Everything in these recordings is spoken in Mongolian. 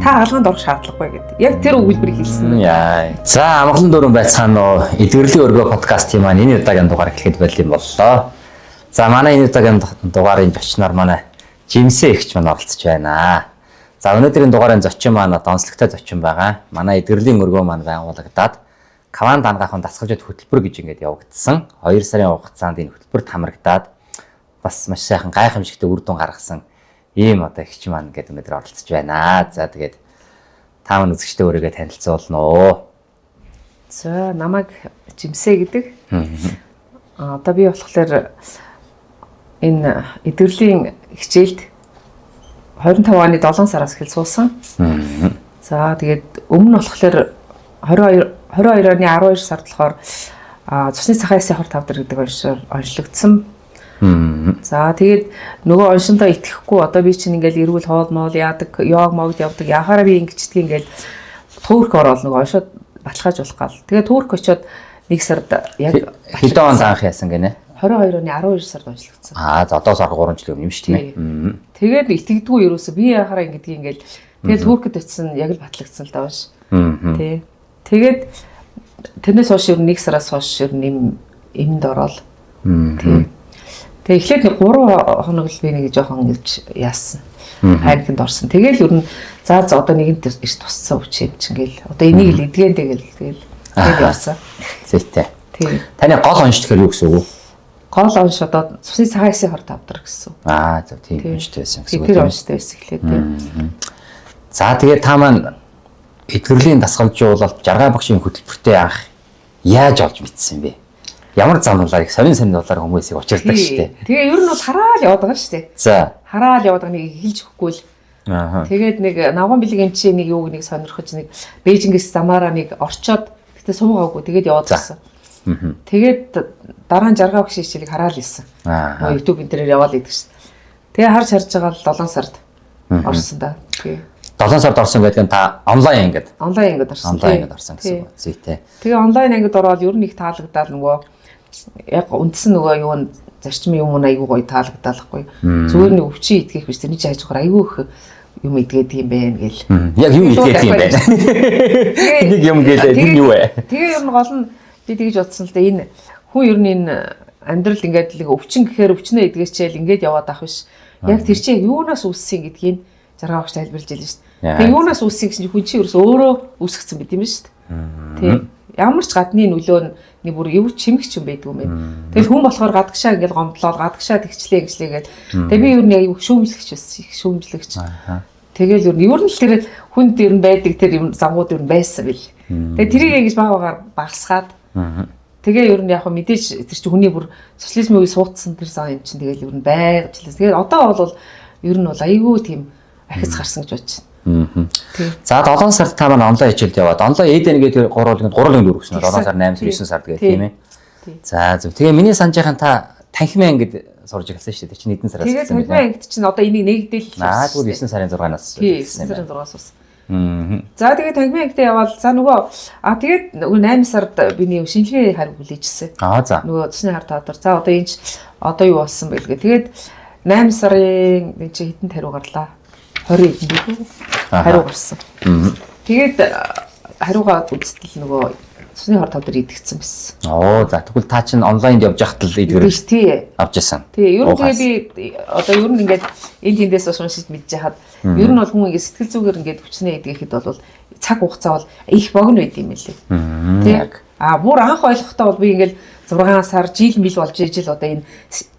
Та хагалгаанд орох шаардлагагүй гэдэг. Яг тэр өгүүлбэрийг хэлсэн. Яа. За, амгалан дөрөв байцгаана уу? Эдгэрлийн өргөө подкастын маань энэ удаагийн дугаар эхлэхэд байл юм боллоо. За, манай энэ удаагийн дугаарын зочноор манай Жимсэ эгч маань оролцож байна. За, өнөөдрийн дугаарын зочин маань онцлогтой зочин байгаа. Манай эдгэрлийн өргөө маань байгуулагдаад Каван дангаахын дасгалжууд хөтөлбөр гэж ингээд явагдсан. 2 сарын хугацаанд энэ хөтөлбөрт хамрагдаад бас маш сайхан гайхамшигтай үр дүн гаргасан ийм одоо эгч маань ингээд өнөөдөр оролцож байна. За, тэгээд та маань үзэгчдээ өөрийгөө танилцуулна уу? За, намайг Жимсэ гэдэг. Одоо би болохоор энэ эдгэрлийн хичээлд 25 оны 7 сараас эхэл суусан. За, тэгээд өмнө нь болохоор 22 оны 12 сард болохоор цусны цахаа эсийн хор тавдар гэдэг оншоор онцлогдсон. За, тэгээд нөгөө оншиндоо итгэхгүй, одоо би чинь ингээл эрүүл хоол моол яадаг, йог могд явдаг, яхаараа би ингэчдэг, ингээл Турк ороод нөгөө оншоод баталгаажуулах гал. Тэгээд Турк очиод нэг сард яг Хэдэн онд анх яасан гинэ? 22 оны 12 сард онцлогдсон. Аа, за, одоо сар 3 жил өмнө юм шүү дээ. Тэгээд итгэдэггүй ерөөсө, би яхаараа ингэдгийг ингээл тэгээд Туркд очисон, яг л батлагдсан л даа ш. Тий. Тэгээд тэрнээс хойш ер нь нэг сараас хойш ер нь юм эмэнд ороод. Тий. Тэгээ эхлээд нэг 3 хоног л би нэг жоохон ингэж яасан. Паникнд орсон. Тэгэл ер нь за за, одоо нэгэнт ирж тусцсан өвч юм чинь гээл. Одоо энийг л эдгэн, тэгэл тэгэл тэгэл явсан. Зүйтэй. Тий. Таны гол онш гэхээр юу гэсэн үг вэ? Гол онш одоо цусны цагаан эсийн хор тавдар гэсэн. Аа, зөв, тийм онштой байсан гэсэн үг. Тэр онштой байсан эхлээд, тий. За, тэгээд та маань эдгэрлийн дасгалжуулалт жаргай багшийн хөтөлбөртэй анх яаж олж мэдсэн бэ? Ямар замналаар их сонин сонин дулаар хүмүүсийг учирдаг шүү дээ. Тэгээ ер нь бол хараал яваад байгаа шүү дээ. За. Хараал яваад байгаа, нэг хэлж өгөхгүй л. Тэгээд нэг навган бэлэг эмчийн нэг юуг нэг сонирхож, нэг Бээжингээс замаараа нэг орчоод, гэтээ суугаагүй, тэгээд яваад ирсэн. Тэгээд дараа нь жаргай багшийн хичээлийг хараал ирсэн. Нөгөө YouTube энэ тэрээр яваал идэг шүү дээ. Тэгээ харж харж байгаа л 7 сард орсон да. Тий. 7 сард орсон гэдэг нь та онлайн ангид. Онлайн ангид орсон. Онлайн ангид орсон гэсэн үг. Зүйтэй. Тэгээ онлайн ангид ороод ер нь их таалагдаад, нөгөө яг үндсэн нөгөө юу н зарчим юм уу, айгүй гоё таалагдаалахгүй. Зүгээр нэг өвчин итгэх биш, тэрний чинь хажуугаар айгүй их юм идгээд юм байна гэл. Яг юм идгээд юм байна. Нэг юм гэлээ, энэ юу вэ? Тэгээ ер нь гол нь би тэгж бодсон л да, энэ хүн ер нь энэ амьдрал ингээд л өвчин гэхээр өвчнөө идгээчээл ингээд яваад ах биш. Яг тэр чинь юунаас үүссэн гэдгийг жаргай багш тайлбарлаж хэлсэн шүү дээ. Тэгээ юунаас үүссэн гэсэн чинь хүн чинь ерөөс өөрөө үүсгэсэн байт юм шүү дээ. Тий. Ямар ч гадны нөлөө нь нэг бүр юу чимэгч юм байдгүй юм байна. Тэгэл хүн болохоор гадагшаа ингээл гомдлоод, гадагшаа тэгчлээ гэжлээ гээд. Тэгээ би ер нь яг шүүмжлэгч байсан. Их шүүмжлэгч. Тэгэл ер нь л тэр хүнд ер нь байдаг тэр юм зангууд ер нь байсан бил. Тэгээ тэрийг ингэж баг багаар багасгаад, тэгээ ер нь яг мэдээж тэр чинь хүний бүр социализмын үе суудсан тэр зан юм чинь тэгэл ер нь байгачлаа. Тэгээд одоо бол ер нь бол айгүй тийм ахиц гарсан гэж бодож байна. За, 7 сард та маань онлайн хичээлд яваад, онлайн эдэн гэдэг 3 3 4 гэсэн 7 сар, 8 сар, 9 сард гэх тийм ээ. За, зөв. Тэгээ миний санаж байхan та танхимын ангид сурж эхэлсэн шүү дээ. Тэр чинь хэдэн сараас эхэлсэн бэ? Тэгээд танхимын ангид чинь одоо энийг нэгдэл эхэлсэн. Аа, тэгвэл 9 сарын 6-наас эхэлсэн. 9 сарын 6-аас бас. За, тэгээд танхимын ангидаа яваал, за, нөгөө тэгээд нөгөө 8 сард би нэг шинжилгээ хариу хүлээжсэн. Аа, за. Нөгөө цусны хар таатар. За, одоо энэ ч одоо юу болсон бэ гэ. Тэгээд 8 сарын энэ чи хэдэн хариу гарлаа? 20 хэдэн би хариу гарсан. Тэгээд хариугаа үзтэл нөгөө цусны хор тавдар идэгдсэн байсан. Оо, за, тэгвэл та чинь онлайнд явж байхад л эдгэр авч ирсэн. Тий, ер нь тэгээ би одоо ер нь ингээд энэ тэндээс бас уншиж мэдж хахад ер нь бол хүн ингээд сэтгэл зүгээр ингээд хүчнээ эдгэхэд бол цаг хугацаа бол их богино байд юм лээ. Тий. А бүр анх ойлгохдоо бол би ингээд 6 сар жил мэл болж ижил одоо энэ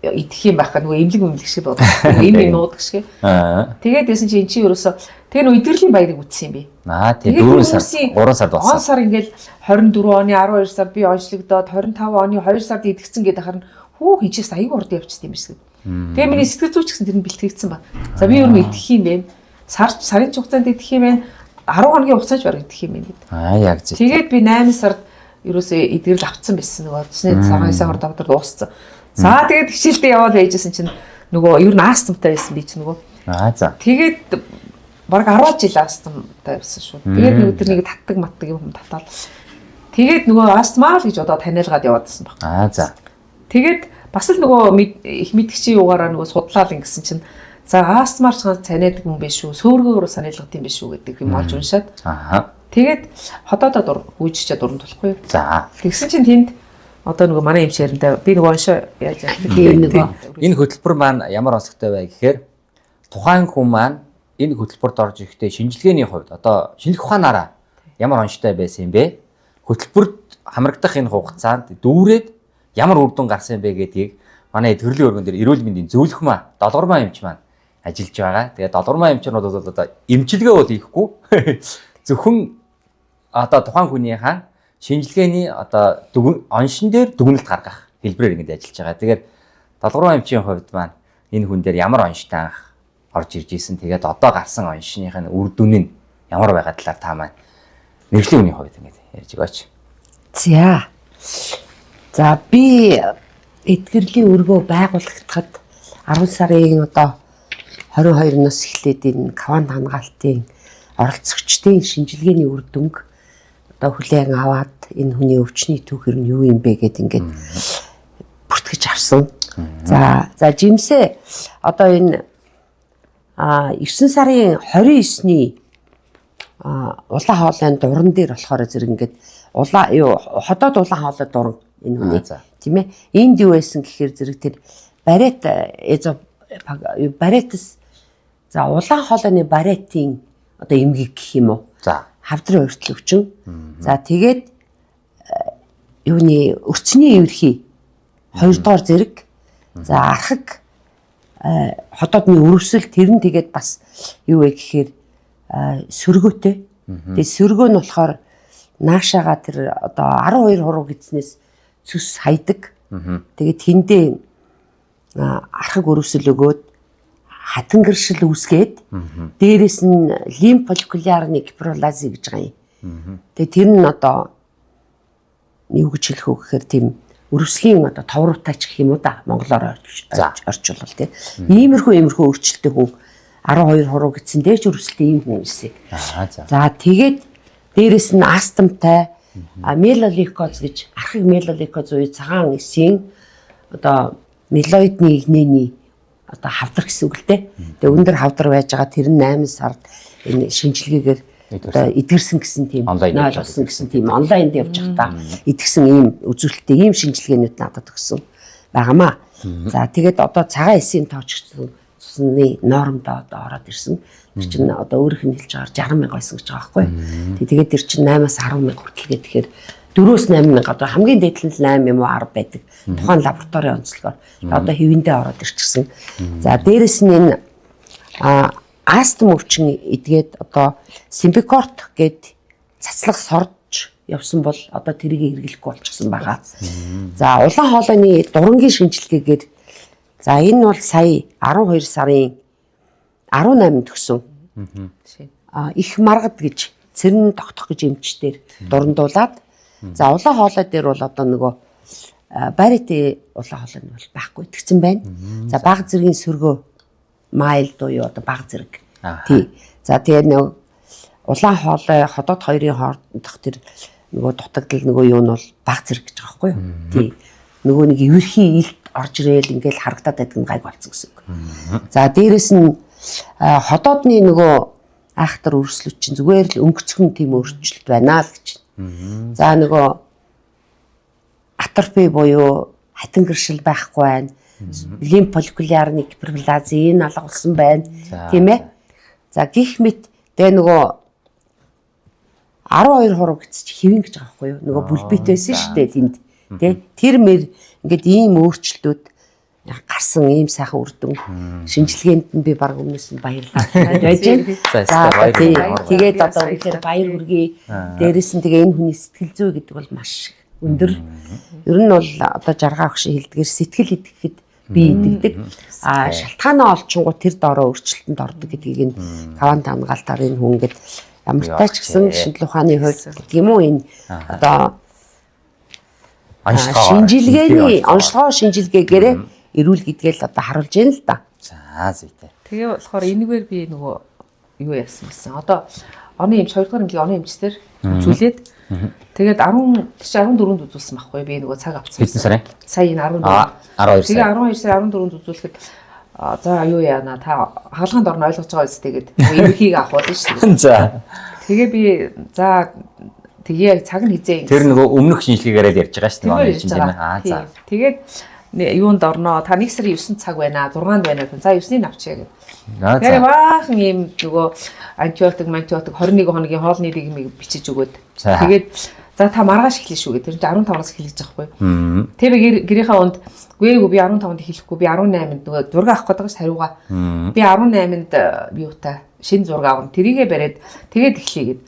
идэх юм байх нөгөө эмнэлэг эмнэлэг шиг бодсон. Эм эм нуудаг шиг. Тэгээд байсан чи эн чинь ерөөсө тэгээ нөгөө эдгэрлийн баярыг үтсэн юм би. Аа, тий, 4 сар, 3 сард болсон. Он сар ингээл 24 оны 12 сард би онцлогдоод 25 оны 2 сард идэгцэн гэдэг харна, хүү хинчээс аяг урд явчихд юм шиг. Тэгээ миний сэтгэл зүйч гэсэн тэр нь бэлтгэгдсэн ба. За, би ер нь идэх юм бэ. Сар сарын хугацаанд идэх юм байна. 10 хоногийн хугацаанд бараг идэх юм байна гэдэг. Аа, яг зөв. Тэгээд би 8 сард ерөөсөө эдгэрэл авцсан байсан, нөгөө цусны цагаан сахар доктор дууссан. За, тэгээд хичээлдээ яваал байжсэн чинь нөгөө ер нь астмтай байсан би чинь нөгөө. Аа, за. Тэгээд бараг 10 жил астмтай байсан шүү. Тэгээд нөгөө тэр нэг татдаг матдаг юм татаал. Тэгээд нөгөө астмаа л гэж одоо таниалгаад яваадсан баг. Аа, за. Тэгээд бас л нөгөө их мэдгчийн югаараа нөгөө судлаал ингэсэн чинь За астмаар ч ганц цаниадаг хүн биш үү, сөөргөөр санаалгад юм биш үү гэдэг юм олж уншаад. Тэгээд ходоодоо дур гүйжчээ дуран тулахгүй юу. За. Тэгсэн чинь тэнд одоо нөгөө манай эмч яриндаа би нөгөө уншаа яаж яах Тийм нөгөө. Энэ хөтөлбөр маань ямар онцлогтой вэ гэхээр тухайн хүн маань энэ хөтөлбөрт орж ирэхдээ шинжилгээний хувьд одоо шинжлэх ухаанаараа ямар онцтой байсан юм бэ? Хөтөлбөрт хамрагдах энэ хугацаанд дүүрээд ямар үр дүн гарсан юм бэ гэдгийг манай төрлийн өргөн дээр эрүүл мэндийн зөвлөх маа, долгормаа эмч маань ажиллаж байгаа. Тэгээд долгормаа эмч нь бол одоо эмчилгээ бол хийхгүй. Зөвхөн одоо тухайн хүнийхээ шинжилгээний одоо оншин дээр дүгнэлт гаргах хэлбэрээр ингэж ажиллаж байгаа. Тэгэхээр долгормаа эмчийн хувьд маань энэ хүн дээр ямар онштой анх орж ирж исэн. Тэгээд одоо гарсан оншных нь үр дүн нь ямар байгаа талаар та маань мэргэжлийн хүний хувьд ингэж ярьж өгөөч. За. За би эдгэрлийн өргөө байгуулагдахад 10 сарын одоо 22-наас эхлээд энэ Каван хамгаалтын оролцогчдын шинжилгээний үр дүнг одоо хүлээн аваад энэ хүний өвчний түүхэр нь юу юм бэ гэд ингээд бүртгэж авсан. За за жимсээ одоо энэ 9 сарын 29-ний улаан хоолойн дуран дээр болохоор зэрэг ингээд улаан юу ходоод улаан хоолой дуран энэ хүний тийм ээ. Энд юу байсан гэхээр зэрэг тэр барет эзо баретс за улаан хоолойны баретын одоо эмгэг гэх юм уу? За. Хавдрын урьдчил өвчин. За тэгээд юуны өрцний эвэрхий хоёрдугаар зэрэг. За архаг ходоодны өрөвсөл тэр нь тэгээд бас юу вэ гэхээр сөргөөтэй. Тэгээд сөргөө нь болохоор наашаага тэр одоо 12 хуруу гэснээс цөс хайдаг. Тэгээд тэндээ архаг өрөвсөл өгөөд хатан гэршил үүсгээд дээрэс нь лимфоликулярны гиперплази гэж байгаа юм. Тэгээд тэр нь одоо юу гэж хэлэх вэ гэхээр тийм өрөвслийн одоо товруутай ч гэх юм уу да монголоор орчуулвал тийм. Иймэрхүү өөрчлөлттэй хүн 12 хуруу гэсэн дээш өрөвсөлтэй ийм хүн ирсэн. За тэгээд дээрэс нь астмтай мелолейкоз гэж архаг мелолейкоз буюу цагаан эсийн одоо мелоидны игнэний одоо хавдар гэсэн үг л дээ. Тэгээ өндөр хавдар байж байгаа тэр нь 8 сард энэ шинжилгээгээр одоо эдгэрсэн гэсэн тийм нойлгосон гэсэн тийм онлайнд явж байхдаа эдгсэн ийм үзүүлэлттэй ийм шинжилгээнүүд надад өгсөн байгаамаа. За тэгээд одоо цагаан эсийн тоочгдсон цусны нормдоо одоо ороод ирсэн. Тэр чинь одоо өөрийнх нь хэлж байгаагаар 60 мянга байсан гэж байгаа байхгүй. Тэгээд тэр чинь 8-аас 10 мянга хүртэл гэхээр 4-өөс 8 мянга одоо хамгийн дээд нь 8 юм уу 10 байдаг. Тухайн лабораторийн онцлогоор одоо хэвэндээ ороод ирчихсэн. За дээрэс нь энэ астм өвчин эдгээд одоо симбикорт гэд цацлаг сорж явсан бол одоо тэрийг хэрэглэхгүй болчихсон байгаа. За улаан хоолойны дурангийн шинжилгээгээр за энэ бол сая 12 сарын 18-нд төгсөн. Их маргад гэж цэрэн тогтох гэж эмчтэр дурандуулаад за улаан хоолой дээр бол одоо нөгөө барит улаан хоолой нь бол байхгүй тэгсэн байна. За баг зэргийн сөргөө майл буюу одоо баг зэрэг. Тий. За тэгээ нөгөө улаан хоолой ходоод хоёрын хоорондох тэр нөгөө дутагдал нөгөө юу нь бол баг зэрэг гэж байгаа байхгүй юу? Тий. Нөгөө нэг эвэрхий илт орж ирээл ингээл харагдаад байдаг нь гайг болсон гэсэн үг. За дээрэс нь ходоодны нөгөө айхтар өрслөд чинь зүгээр л өнгөцгөн тийм өөрчлөлт байна л гэж. За нөгөө атрофи буюу хатан гэршил байхгүй байна. Лимфоликулярны гиперплази энэ алга болсон байна. Тийм ээ. За гих мэт тэгээ нөгөө 12 хуруу гэсэн чи хэвэн гэж байгаа байхгүй юу? Нөгөө бүлбэт байсан шүү дээ тэнд. Тэ тэр мэр ингээд ийм өөрчлөлтүүд гарсан ийм сайхан үр дүн шинжилгээнд нь би баг өмнөөс нь баярлалаа байж байна. За тэгээд одоо үнэхээр баяр хүргэе. Дээрээс нь тэгээ энэ хүний сэтгэл зүй гэдэг бол маш өндөр. Ер нь бол одоо жаргаа өгшин хэлдгээр сэтгэл идэхэд би идэгдэг. А шалтгаанаа олчингуу тэр доороо өөрчлөлтөнд ордог гэдгийг энэ квант хамгаалтаар энэ хүн ингээд ямар тач гэсэн шинжлэх ухааны хувьд гэдэг юм уу энэ одоо шинжилгээний онцлогоо шинжилгээгээрээ эрүүл гэдгээл одоо харуулж байна л да. За зүйтэй. Тэгээ болохоор энэгээр би нөгөө юу яасан гэсэн. Одоо оны эмч 2 дугаар эмнэлгийн оны эмчтэр үзүүлээд тэгээд 10 14-нд үзүүлсэн байхгүй би нөгөө цаг авсан. Хэдэн сарын? Сая энэ 14. 12 сар. Тэгээ 12 сар 14-нд үзүүлэхэд За юу яана та хагалгаанд орно ойлгож байгаа үстэй гээд эмхийг авах болно шүү дээ. За. Тэгээ би за тэгээ цаг нь хизээ Тэр нөгөө өмнөх шинжилгээгээр л ярьж байгаа шүү дээ. Тэгмээр Оны ярьж чинь тийм ээ. байгаа. Аа за. Тийм. Тэгээд юунд орноо та 1 сарын 9 цаг байна 6-нд байна гэсэн. За 9-ийг авчия гэдэг. Аа Тэгэхээр за. баахан ийм нөгөө антибиотик, антибиотик 21 хоногийн хоолны нийгмийг бичиж өгөөд. За. Тэгээд за та маргааш эхлэв шүү гэдэг. Тэр чинь 15-наас эхлэж байгаа байхгүй. Мм. Тэр би гэрийнхээ унд үгүй ээ би 15-нд эхлэхгүй би 18-нд нөгөө зураг авах гэдэг ш хариугаа. Би 18-нд юутай шинэ зураг авна. Тэрийгэ бариад тэгээд эхлэе гэд.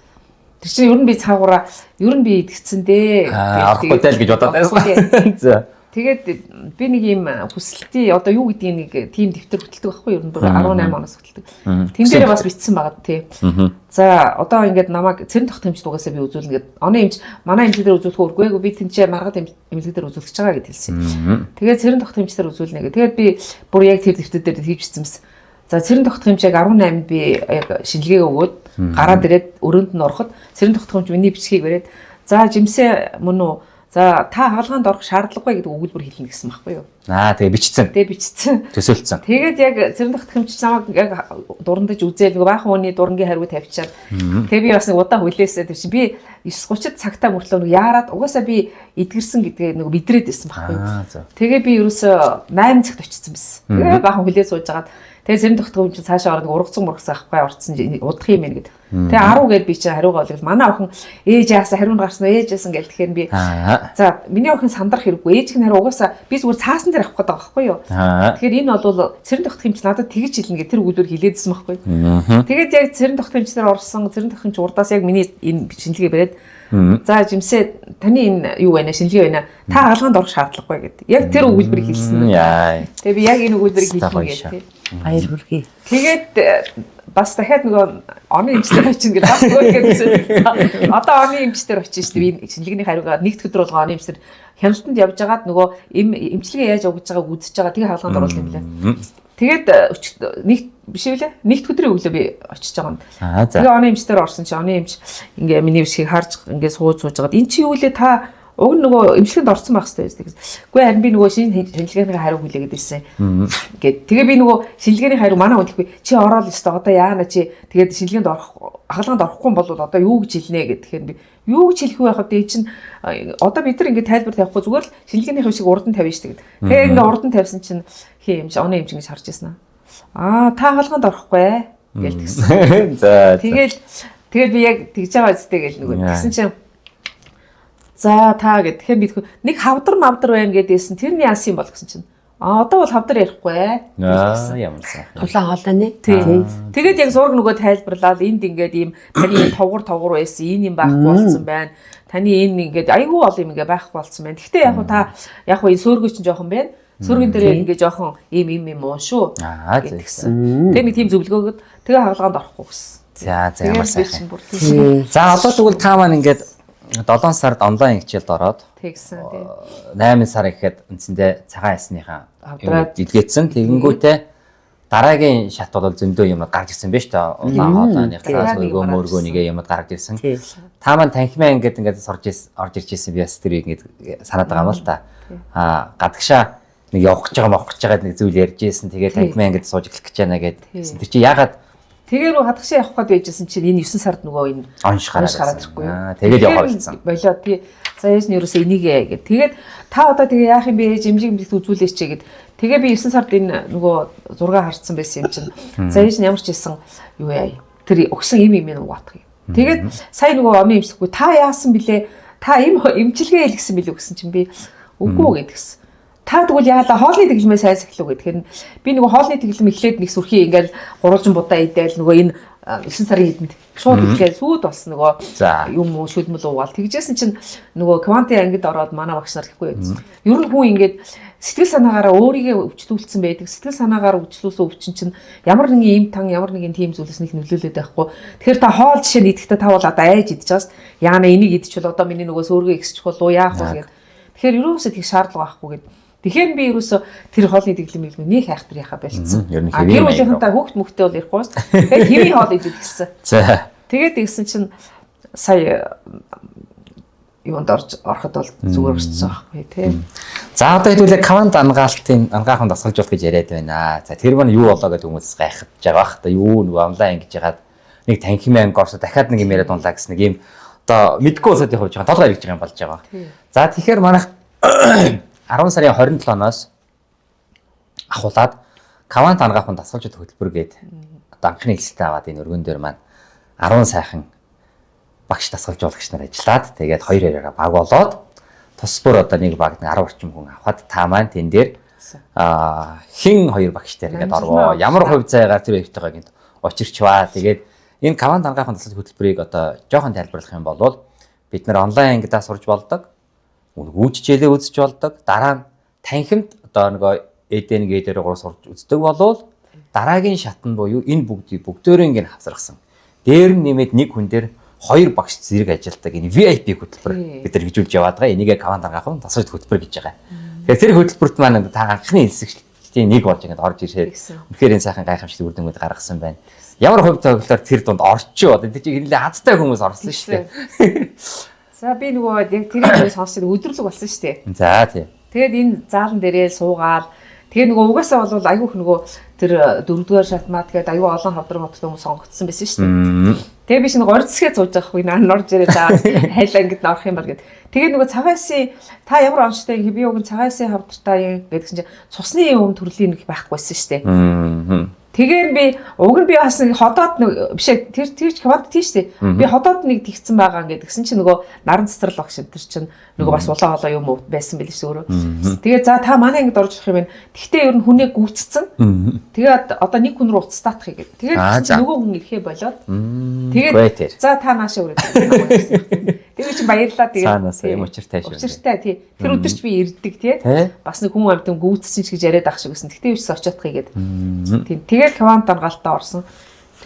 Тэр чинь ер нь би цаагаараа ер нь би идэгцэн дээ. Аа, гэж авахгүй тэл гэж бодоод байсан. За. Тэгээд би нэг юм хүсэлтийн одоо юу гэдгийг нэг тийм дэвтэр хөтэлдэг байхгүй юу? Ер нь бүр 18 оноос хөтэлдэг. Тэн дээрээ бас бичсэн байгаа тий. За одоо ингээд намайг цэрэн тогтоомжт угаасаа би үзүүлнэ гэд. Оны эмч манай эмнэлэг дээр үзүүлэх үгүй би тэнцээ маргад эмнэлэг дээр үзүүлэх гэж байгаа гэд хэлсэн. Тэгээд цэрэн тогтоомжт дээр үзүүлнэ гэд. Тэгээд би бүр яг тэр дэвтэр дээр хийж бичсэн юмс. За цэрэн тогтоомж яг 18-нд би яг шинжилгээг өгөөд гараад ирээд өрөөнд нь ороход цэрэн тогтоомж миний бичгийг бариад за жимсээ мөн үү За та хагалгаанд орох шаардлагагүй гэдэг өгүүлбэр хэлнэ гэсэн байхгүй юу? Аа тэгээ бичсэн. Тэгээ бичсэн. Төсөөлцсөн. Тэгээд яг цэрэн тогтхомч намайг яг дурандаж үзээл нөгөө баахан хүний дурангийн хариу тавьчаад тэгээ би бас нэг удаа хүлээсээ тэр чинь би 9:30 цагтаа мөртлөө нэг яарад угаасаа би эдгэрсэн гэдгээ нөгөө мэдрээд байсан байхгүй юу? Аа за. Тэгээ би ерөөсөө 8 цагт очсон байсан. Тэгээ баахан хүлээ сууж агаад тэгээ цэрэн тогтхомч цаашаа ороод ургацсан мургацсан ахгүй орцсон удах юм байна гэд. Тэгээ 10 гээд би чинь хариугаа олгол. Манай охин ээж яасан хариу нь гарсан уу ээж яасан гэл тэгэхээр би Аа. За миний охин сандрах хэрэггүй. Ээж нь хариу угаасаа би зүгээр цаасан дээр авах гэдэг байгаа байхгүй юу? Аа. Тэгэхээр энэ бол цэрэн тогтох юмч надад тэгж хэлнэ гэх тэр өгүүлбэр хэлээдсэн байхгүй юу? Тэгээд яг цэрэн тогтох юмч дээр орсон цэрэн тогтох юмч урдаас яг миний энэ шинжилгээ бариад за жимсээ таны энэ юу байна шинжилгээ байна. Та хагалгаанд орох шаардлагагүй гэдэг. Яг тэр өгүүлбэрийг хэлсэн. Яа. Тэгээ би яг энэ өгүүлбэрийг Стаа хэлнэ гоё гэх шаа. тий. Баяр хүргэе. Тэгээд бас дахиад нөгөө оны эмчтэр очино гэж бас нөгөө гэсэн. Одоо оны эмчтэр очиж шүү дээ. Би шинжилгээний хариугаа нэгд өдөр болго оны эмчтэр хяналтанд явж байгаад нөгөө эмчилгээ яаж явуулж байгааг үзэж байгаа. Тэгээ хаалганд оруулах юм лээ. Тэгээд нэг биш үү лээ? Нэгд өдрийн өглөө би очиж байгаа юм. Аа за. Тэгээ оны эмчтэр орсон чи оны эмч ингээ миний бишгийг харж ингээ сууж сууж байгаад эн чи юу лээ та уг нь нөгөө эмчилгээнд орсон байх хэрэгтэй байсан гэсэн. Үгүй харин би нөгөө шинэ шинжилгээний хариу хүлээгээд ирсэн. Гэт тэгээ би нөгөө шинжилгээний хариу манай хүлээхгүй чи ороод л өстой одоо яана чи тэгээд шинжилгээнд орох хагалгаанд орохгүй бол одоо юу гэж хэлнэ гэд тэгэхээр би юу гэж хэлэх вэ яхав дээ чинь одоо бид нар ингээ тайлбар тавихгүй зүгээр л шинжилгээний шиг урд нь тавина шүү дээ. Тэгээ ингээ урд нь тавьсан чинь хин эмч оны эмч ингэж харж ирсэн. Аа та хагалгаанд орохгүй гэл тэгсэн. За. Тэгэл тэгэл би яг тэгж байгаа үстэй гэл нөгөө тэгсэн чинь за та гэд тэгэхээр би нэг хавдар мавдар байна гэдээсэн тэрний яасан юм бол гэсэн чинь а одоо бол хавдар ярихгүй ээ. Аа ямар сайхан. Тулаан хоолой нэ. Тийм. Тэгээд яг зураг нөгөө тайлбарлаад энд ингээд ийм таны ийм товгор товгор байсан энэ юм байхгүй болсон байна. Таны энэ ингээд айгүй бол юм ингээд байхгүй болсон байна. Гэхдээ яг та яг хуу энэ сөөргөө чинь жоохон байна. Сөөргөн дээр ингээд жоохон ийм ийм юм уу шүү. Аа Тэгсэн. Тэгээ нэг тийм зөвлөгөөгд тэгээ хагалгаанд орохгүй гэсэн. За за ямар сайхан. Бүр тийм. За одоо тэгвэл та маань ингээд 7 сард онлайн хичээлд ороод Тэгсэн тийм. 8 сар гэхэд үндсэндээ цагаан ясныхаа Авдраад. эдгээдсэн. Тэгэнгүүтээ дараагийн шат бол зөндөө юм гарч ирсэн байж та. Улаан хоолойных Тийм. өргөө мөргөө нэгэ юмуд гарч ирсэн. Тийм. Та маань танхимаа ингээд ингээд сурж орж ирж ирсэн би бас тэр ингээд санаад байгаа юм л та. Аа гадагшаа нэг явах гэж байгаа мовх гэж байгаа нэг зүйл ярьж ирсэн. Тэгээд танхимаа ингээд сууж эхлэх гэж байна гэд. Тэр чи яагаад Тэгээ рүү хадгашаа явах гээд байжсэн чинь энэ 9 сард нөгөө энэ онш гараад онш гараад ирэхгүй юу? Аа тэгээд явах болсон. Болоо тий. За яаж нь ерөөсөө энийг ээ гэд. Тэгээд та одоо тэгээ яах юм бэ? Жимжиг имжигт үзүүлээч гэд. Тэгээ би 9 сард энэ нөгөө зураг харцсан байсан юм чинь. За яаж нь ямар ч хэлсэн юу яа. Тэр өгсөн им юм угаатах юм. Тэгээд сая нөгөө оны имжлэхгүй та яасан бilé? Та им имчилгээ хэлгэсэн билүү гэсэн чинь би үгүй гэдгсэн. Та тэгвэл яалаа хоолны тэглэмээ сайн сахилуу гэхээр би нөгөө хоолны тэглэм эхлээд нэг сүрхий ингээл гурвалжин будаа идээл нөгөө энэ 9 сарын хэдэнд шууд эхлээд сүйд болсон нөгөө юм уу шүлмэл уугаал тэгжсэн чинь нөгөө квантын ангид ороод манай багш нар гэхгүй юу. Ер нь хүн ингээд сэтгэл санаагаараа өөрийгөө өвчлүүлсэн байдаг. Сэтгэл санаагаар өвчлүүлсэн өвчин чинь ямар нэгэн им тан ямар нэгэн тийм зүйлээс нэг нөлөөлөд байхгүй. Тэгэхээр та хоол жишээ нь идэхдээ та бол одоо айж идэж байгаас яана энийг идчихвэл одоо миний нөгөө сөөргөө ихсчих болов яах вэ гэд. Тэгэхээр ерөөсөө тэг шаардлага байхгүй гэд. Тэгэхээр би ерөөсөө тэр хоолны дэглэмийг нэг хайхтар яхаа болцсон. Ер нь А хэвийн гэр бүлийнхэнтэй хүүхд мөхтэй бол ярихгүй шүү. Тэгээд хэвийн хоол идэж гисэн. За. Тэгээд тэгсэн чинь сая юунд орж ороход бол зүгээр болчихсон байхгүй тий. За одоо хэдүүлээ квант ангаалтын ангаахын дасгалжуулах гэж яриад байна. За тэр маань юу болоо гэдэг хүмүүс гайхаж байгаа бах. Одоо юу нөгөө онлайн ингэж ягаад нэг танхимын анги орсоо дахиад нэг юм яриад унлаа гэсэн нэг юм одоо мэдгүй улсуудын хувьд жоохон толгой эргэж байгаа юм болж байгаа. За тэгэхээр манайх 10 сарын 27-оноос ахуулаад квант ангаахын дасгалжуулах хөтөлбөр гээд одоо анхны хэлсэлтээ аваад энэ өргөн дээр маань 10 сайхан багш дасгалжуулагч нар ажиллаад тэгээд хоёр яриараа баг болоод тус бүр одоо нэг багт 10 орчим хүн авахад та маань тэн дээр хин хоёр багштай ингээд орвоо. Ямар хувь заяагаар тэр хоёртойгоо гинт учирчваа. Тэгээд энэ квант ангаахын дасгал хөтөлбөрийг одоо жоохон тайлбарлах юм бол бид нар онлайн ангидаа сурж болдог. Үнэгүй хичээлээ үзэж болдог. Дараа нь танхимд одоо нөгөө эдэн гээдэр 3 сурж үздэг болвол дараагийн шатнд буюу энэ бүгдийг бүгдөөрөө ингэ хавсаргасан. Дээр нь нэмээд нэг хүн дээр хоёр багш зэрэг ажилладаг энэ VIP хөтөлбөр бид нар хэрэгжүүлж яваад байгаа. Энийгээ квант ангаахын дасгал хөтөлбөр гэж байгаа. Тэгэхээр тэр хөтөлбөрт маань та анхны элсэгчдийн нэг болж ингэж орж ирээд үнэхээр энэ сайхан гайхамшигт үр дүнгууд гаргасан байна. Ямар хувь тоглолтоор тэр дунд орчив одоо тэр чинь хинлээ хазтай хүмүүс орсон шүү дээ. За би нөгөө яг тэрийг сонсоод өдөрлөг болсон шүү дээ. За тий. Тэгээд энэ заалан дээрээ суугаал тэгээ нөгөө угаасаа бол айгүйх нөгөө тэр дөрөвдүгээр шатмат тэгээд айгүй олон хавдар моттой хүмүүс сонгогдсон байсан шүү дээ. Тэгээ би шинэ горцсгээ сууж байгаа хгүй наа орж ирээ за хайл ангид орох юм бол гэд. Тэгээ нөгөө цагаасын та ямар онцтой би уг нь цагаасын хавдартай юм гэдгсэн чинь цусны юм төрлийн нэг байхгүйсэн шүү дээ. Тэгээд би уг нь би бас нэг ходоод нэг биш ээ тэр тэр ч квант тийм шүү дээ. Би ходоод нэг тэгсэн байгаа ингээд тэгсэн чинь нөгөө наран цэцэрлэг багш тэр чинь нөгөө бас улаан хоолой юм уу байсан байл шүү өөрөө. Тэгээд за та манай ангид орж ирэх юм байна. Тэгтээ ер нь хүнээ гүйцсэн. Тэгээд одоо нэг хүн рүү уцтаатах гээд. Тэгээд нөгөө хүн ирэхээ болоод тэгээд за та наашаа өрөөд. Тэгээд чи баярлаа тэгээд. Цаанаас юм учиртай шүү. Учиртай тий. Тэр өдөр ч би ирдэг тий. Бас нэг хүн амьтан гүйцсэн ч гэж яриад ах шиг гэсэн. Тэгтээ юус очиадах гээд. Тийм. Тэгээд квант ангаалтаа орсон.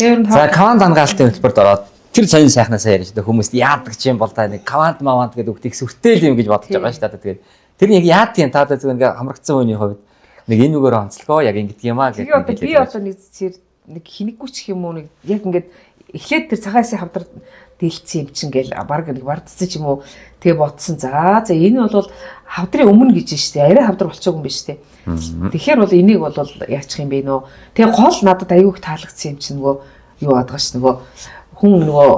Тэр нь за квант ангаалтын хөтөлбөрт ороод тэр сонин сайхнаасаа яриа шүү дээ. Хүмүүст яадаг ч юм бол та нэг квант мавант гэдэг үг их сүртэй л юм гэж бодож байгаа шүү дээ. Тэгээд тэр нь яг яадаг юм та зүгээр ингээ хамрагдсан хүний хувьд нэг энэ үгээр онцлогоо яг ингэдэг юм аа гэдэг. Тэгээ одоо би одоо нэг зэр нэг хинэггүй ч юм уу нэг яг ингээд эхлээд тэр цагаасан хавдар дэлцсэн юм чинь гээл баг нэг бардцсан ч юм уу тэгээ бодсон. За за энэ бол хавдрын өмнө гэж шүү дээ. Арай хавдар болчихоогүй юм биш үү? Тэгэхээр бол энийг бол яачих юм бэ нөө. Тэгээ гол надад аюух таалагдсан юм чинь нөгөө юу аадгаа ш нөгөө хүн нөгөө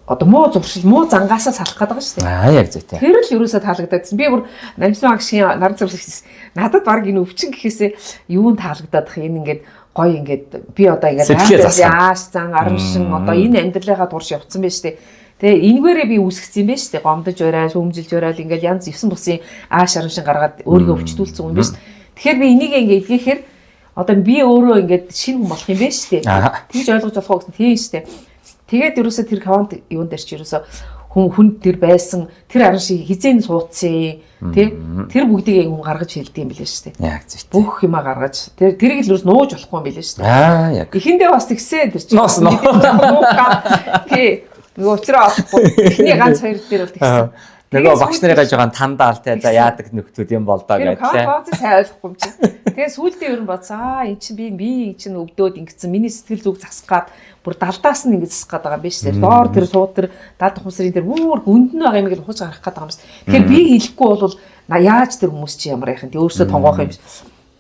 одоо муу зуршил муу зангаасаа салах гээд байгаа шүү дээ. Аа яг зүйтэй. Тэр л ерөөсөө таалагдаад. Би бүр намжлан агшийн наран зуршил хийсэн. Надад баг энэ өвчин гэхээсээ юун таалагдаад ах энэ ингээд гоё ингээд би одоо ингээд ааш зан арамшин одоо энэ амьдралынхаа турш явцсан байж тээ. Тэгээ энэгээрээ би үүсгэсэн юм байна шүү дээ. Гомдож барайл, шүүмжилж барайл ингээд янз 9 бусын ааш арамшин гаргаад өөрийгөө өвчтүүлсэн юм биш. Тэгэхээр би энийг ингээд эдгэхээр одоо би өөрөө ингээд шинэ хүн болох юм байна шүү дээ. Тэгж ойлгож болох уу гэсэн тийм шүү дээ. Тэгээд ерөөсөө тэр квант юун дээр чи ерөөсөө хүн тэр байсан тэр аран шиг хизээн суудсан тий тэр бүгдийг хүн гаргаж хэлдэг юм билээ шүү дээ. Яг зүйтэй. Бүх юмаа гаргаж тэр тэрийг л ерөөс нууж болохгүй юм билээ шүү дээ. Аа яг. Эхэндээ бас тэгсэн тэр чинь. Ноос ноо. Тий. Нөгөө уучраа олохгүй. Эхний ганц хоёр дээр бол тэгсэн. Нөгөө багш нарыгаа жоохон тандаал те за яадаг нөхдүүд юм бол доо гэдэг. Тэ. Тэр сайн ойлгохгүй юм чинь. Тэгээ сүүлдээ ер нь бодсон. Аа эн чинь би эн чинь өвдөөд ингэсэн. Миний сэтгэл зүг засах гад бүр далдаас нь ингэ засах гад байгаа юм биш тэр. Доор тэр сууд тэр дад ухамсарын тэр бүр гүнд нь байгаа юм ингэ ухаж гарах гад байгаа юм биш. Тэгэхээр би хэлэхгүй бол яаж тэр хүмүүс чи ямар яах юм. Тэг өөрсдөө тонгоох юм биш.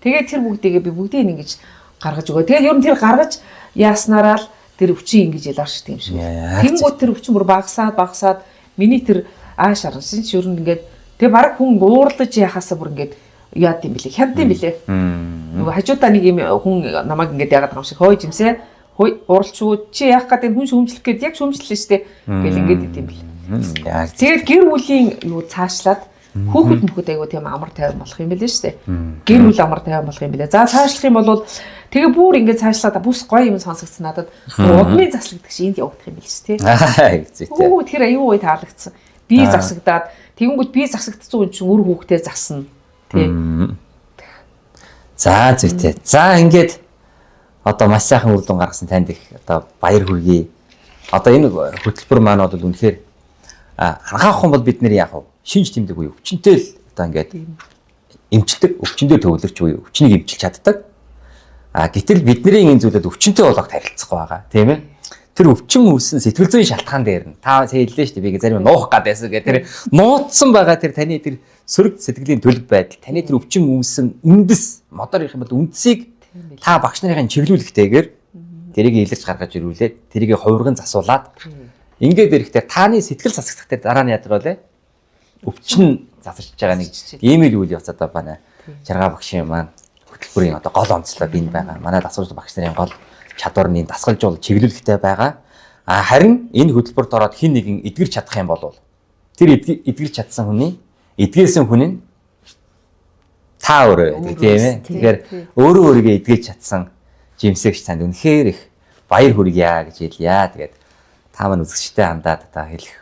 Тэгээ тэр бүгдийгээ би бүгдийг ингэж гаргаж өгөө. Тэгээ ер нь тэр гаргаж яаснараа л тэр өвчин ингэж ялааршдаг юм шиг. Тэнгүүд тэр өвчин бүр багасаад багасаад миний тэр ааш араншин ч ер нь ингээд тэгээ баг хүн уурлаж яхаасаа бүр ингээд яад юм бэлээ хямд юм бэлээ. Нөгөө хажуудаа нэг юм хүн намайг ингээд яагаад байгаа юм шиг хөөе жимсээ хөөе уурлчгүй чи яах гэдэг хүн шүүмжлэх гээд яг шүүмжлээ штэ гэл ингээд идэм бэлээ. Тэгээд гэр бүлийн юу цаашлаад хүүхэд мөхөд айгуу тийм амар тайван болох юм бэлээ штэ. Гэр бүл амар тайван болох юм бэлээ. За цаашлах юм бол тэгээ бүр ингээд цаашлаад бүс гоё юм сонсогдсон надад. Удмын заслагдах шиг энд явагдах юм бэл штэ. Зүйтэй. Үу тэр аюу гоё таалагдсан. Би засагдаад тэгэнгүүт би засагдсан хүн чинь үр хүүхдээ засна тий. За зүйтэй. За ингээд одоо маш сайхан үр дүн гаргасан танд их одоо баяр хүргэе. Одоо энэ хөтөлбөр маань бол үнэхээр анхаах хүн бол бид нэр яах вэ? Шинж тэмдэг буюу өвчнтэй л одоо ингээд эмчилдэг, өвчнөөр төвлөрч буюу өвчнийг эмчилж чаддаг. А гэтэл бидний энэ зүйлүүд өвчнтэй болгох харилцахгүй байгаа, тийм ээ. Тэр өвчин үүссэн сэтгэл зүйн шалтгаан дээр нь та сая хэллээ шүү дээ. Би зарим нуух гад байсан гэх тэр нууцсан байгаа тэр таны тэр сөрөг сэтгэлийн төлөв байдал, таны тэр өвчин үүссэн үндэс модоор ярих юм бол үндсийг та багш нарын чиглүүлэхтэйгээр тэрийг илэрч гаргаж ирүүлээд тэрийг хувирган засуулаад ингээд ирэхдээ таны сэтгэл засагдах дээр дараа нь яадаг вэ? Өвчин засарч байгаа нэг ийм л үйл явц одоо байна. Жаргаа багшийн маань хөтөлбөрийн одоо гол онцлог энд байгаа. Манай дасгалжуулах багш нарын гол чадвар нь дасгалжуул чиглүүлэхтэй байгаа. А харин энэ хөтөлбөрт ороод хин нэгэн эдгэрч чадах юм бол тэр эдгэрч чадсан хүний эдгээсэн хүн нь та өөрөө байдаг тийм ээ. Тэгэхээр өөрөө өөрийгөө эдгэж чадсан жимсэгч танд үнэхээр их баяр хүргье гэж хэлье. Тэгээд та маань үзэгчтэй хандаад та хэлэх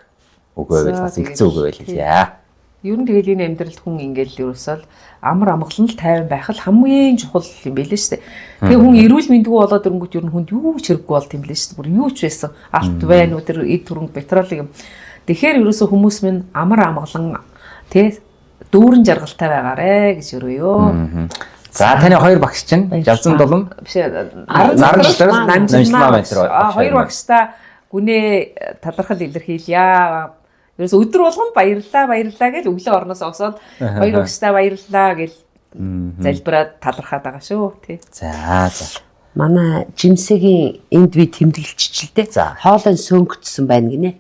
үг байвал бас За, ихцэн үг байвал хэлье. Ер нь тэгэл энэ амьдралд хүн ингээл ерөөсөө л амар амгалан л тайван байх л хамгийн чухал юм билээ шүү дээ. Тэгээ хүн эрүүл мэндгүй болоод ирэнгүүт ер нь хүнд юу ч хэрэггүй болт юм билээ шүү дээ. Бүр юу ч байсан алт байна уу тэр эд хөрөнгө петролыг юм. Тэгэхээр ерөөсөө хүмүүс минь амар амгалан тэ дүүрэн жаргалтай байгаарэ гэж өрөөё. За таны хоёр багш чинь Жавзан дулам Биш ээ, Наран Намжилмаа Намжилмаа байна тэр А багш хоёр хоёр. багштай гүнээ талархал илэрхийлье. Ерөөсө өдөр болгон баярлалаа баярлалаа гэж өглөө орноос осоод хоёр багштай баярлалаа гэж залбираад талархаад байгаа шүү тий. За за. Манай жимсэгийн энд би тэмдэглэчихэл дээ. За. Хоолой нь сөнгөцсөн байна гинэ.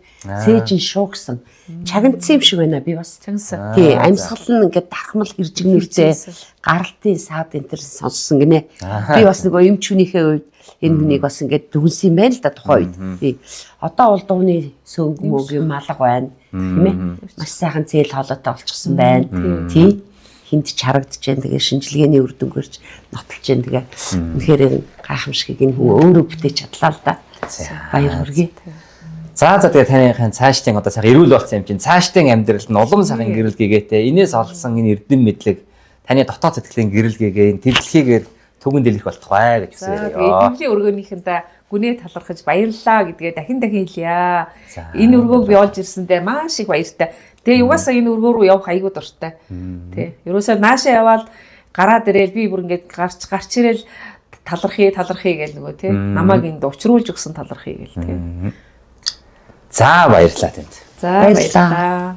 Сэж нь шуугсан. Чагнацсан юм шиг байна би бас. Чагнасан. Тий, амьсгал нь ингээд дархмал хэржигнэртэй Хэржигнэрсэн. гаралтын саад энэ төр сонссон гинэ. Би бас нөгөө эмчүүнийхээ үед энэ хүнийг бас ингээд дүнсэн юм байна л да тухайн үед. Тий. Одоо бол дууны сөнгө мөг юм алга байна. Тийм ээ. Маш сайхан зээл хоолойтой болчихсон байна. Тий. Хинт ч харагдаж байна. Тэгээ шинжилгээний үр дүнгэрч нотолж байна. Тэгээ үнэхээр энэ гайхамшигыг энэ хүн өөрөө бүтээж чадлаа л да. Баяр хүргэе. За за тэгээ таныхын цаашдын одоо сайхан эрүүл болсон юм чинь цаашдын амьдрал нь улам сайхан гэрэл гэгээтэй энэс олсон энэ эрдэм мэдлэг таны дотоод сэтгэлийн гэрэл гэгээ энэ тэглэхийгээр түгэн дэлгэх болтугай гэж За хүсье. тэгээ эдгэлийн өргөнийхэндээ гүнээ талархаж баярлалаа гэдгээ дахин дахин хэлье. За. Энэ өргөөг би олж ирсэндээ маш их баяртай. Тэгээ угаасаа энэ өргөө рүү явах айгүй дуртай. Тэ. Ерөөсөө наашаа яваал гараад ирээл би бүр ингээд гарч гарч ирээл талархъя талархъя гэл нөгөө тий. Намайг энд учруулж өгсөн талархъя гэл тий. За баярлалаа танд. За Баярлалаа. баярлалаа.